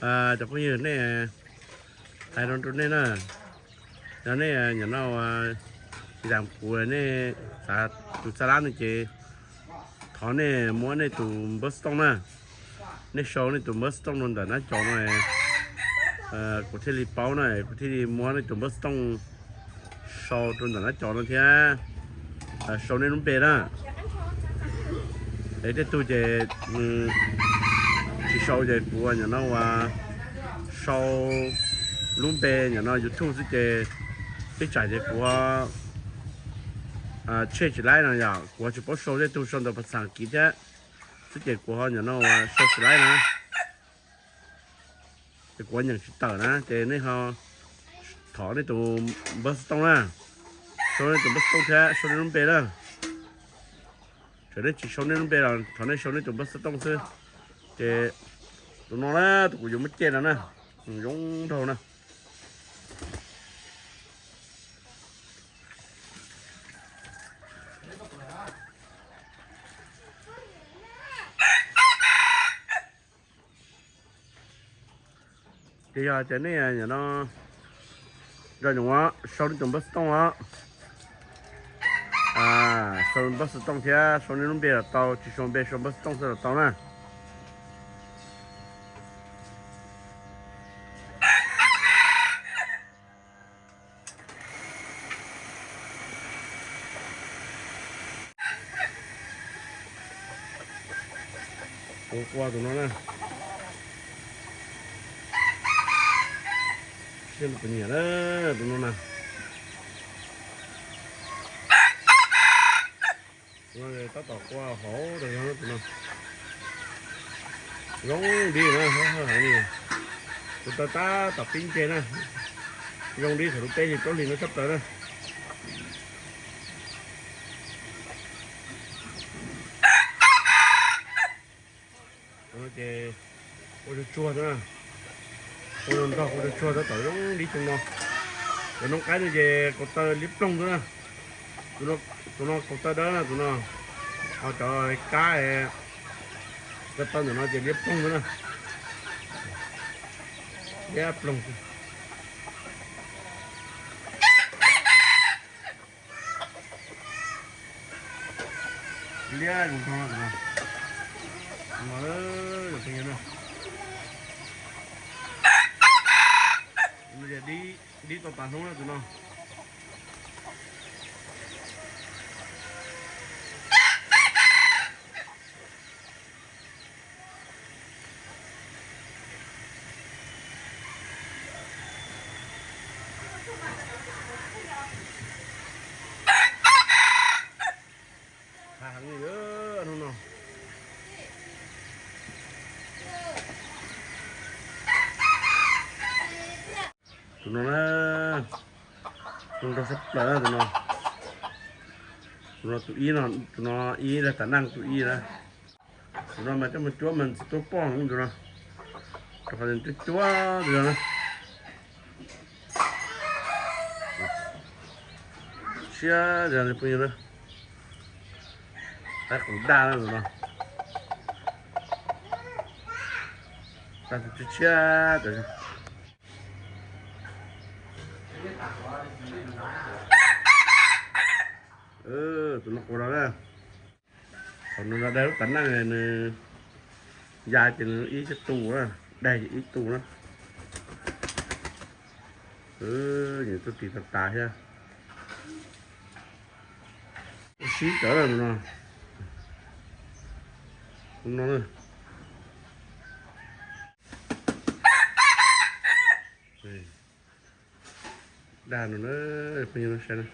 Ơ, chào các bạn, nay, à, hãy đón tôi nay nè. Giờ nay, à, nhà nó, à, chỉ làm của nay, xã, tụi xã lắm này chị. Thỏ nay, mua nay tụi bớt stông nè. Nay show nay tụi bớt stông luôn đã nát chó này. Ơ, của thế li pauh này, của thế li mua nay tụi bớt stông. Show ໂຕນັ້ນນະ ຈໍນັ້ນເທຍ ໂຊໃນລຸ່ມເປນະ. ເອີ ເຕຕູເຈ ຊິໂຊເຈ ກູວ່າຫຍັງເນາະ ວ່າໂຊລຸ່ມເປຫຍັງເນາະ ຢູທູບຊິເຈ ປິດໃຈເຈ ກູວ່າ ເຊຈໄລນະ ຢາກ ກູວ່າຊິໂປສໂຊເຕຕູ ໂຊແຕ່ພາສາອັງກິດເທຍ ຊິເຈ ກູວ່າຫຍັງເນາະ ວ່າໂຊຊິໄລນະ. ແຕ່ກວນຫຍັງຊິເຕີນະ ແຕ່ໃນເຮົາຖອນໃນໂຕເບີສະຕົງນະ ໂຊໃນໂຕເບີສະຕົງແທ້ ໂຊໃນລຸ່ມເປເດີ ເທຍໄດ້ຊິໂຊໃນລຸ່ມເປລະ ຖອນໃນໂຊໃນໂຕເບີສະຕົງຊື່ ແຕ່ໂຕນອນລະ ໂຕກູຢູ່ມາເຈັດລະນະ ຍົງເທົ່ານະ. ເດຍເຈນີ້ຫຍັງເນາະ ຍ້ອນຫຍັງວະ ໂຊນີ້ຕົງເບີສະຕົງວະ ອາ ໂຊເບີສະຕົງເທຍ ໂຊນີ້ລຸງເບລະເຕົາ ຈິໂຊເບ ໂຊເບີສະຕົງເຊລະເຕົານະ. ໂຕກວ່າໂຕນັ້ນນະ ເຊື່ອງປານນີ້ເດີ ໂຕນັ້ນນະ ໂຕນັ້ນເລີຍ ຕາຕອກວ່າເຂົາໂຕນັ້ນນະ ໂຕນັ້ນ ລົງດີນະ ເຮົາ ເຮົາຫານີ້ ໂຕຕາ ຕາ ຕາປິງເຈນະ ລົງດີ ເຂົາເຕະຢູ່ໂຕລິນນະ ຊັບເຕີນະ. ໂອເຄ ໂອເຄ ຊົ່ວໆ ນະ ໂອເຄ ໂອເຄ ຊົ່ວໆ ນະ ຕອນນີ້ດີຈັງເນາະ ແລ້ວນ້ອງໄກ່ນີ້ເຈ ກໍເຕີລຽບລົງນະ ໂຕນ້ອງ ໂຕນ້ອງກໍເຕີເດີນະ ໂຕນ້ອງ ເຮົາຈະເອົາໄປກ້າຍ ກໍເຕີນະ ເນາະ ເຈລຽບລົງນະ ລຽບລົງ. ເລຍ ລຸງທອງ ມາເລີຍ ເປັນຫຍັງນະ ມັນຈະດີ ດີຕໍ່ຕາທຸງແລ້ວ ເນາະ. ຫາທາງນີ້ເດີ ອະນຸນອນ ໂຕນອນນະ ໂຕນອນສັບເປີໂຕນອນ ໂຕນອນ ໂຕອີນອນ ໂຕນອນອີແລະຕານັ່ງໂຕອີນະ. ໂຕນັ້ນມາຈະມາຈົວມັນໂຕປ້ອງໂຕນັ້ນ ໂຕເຂົາເປັນຕົວໂຕນັ້ນ ເຊື່ອເດີ ເປັນຫຍັງເດີ ແຕ່ຂອງດ່ານະໂຕນັ້ນ ແຕ່ເຊື່ອເດີ ເອີ ໂຕນັ້ນໂກລະເດີ. ເຂົານັ້ນໄດ້ຕານັ່ງອັນ ຍາຍເປັນອີສະຕູນະ ໄດ້ອີສະຕູນະ ເອີ ນີ້ຕົວຕີຕາຕາເຮີຍ ຊີເຕີນະ ນອນເລີຍ ນີ້ ດ່ານເດີ ເພິ່ນຢູ່ໃສນະ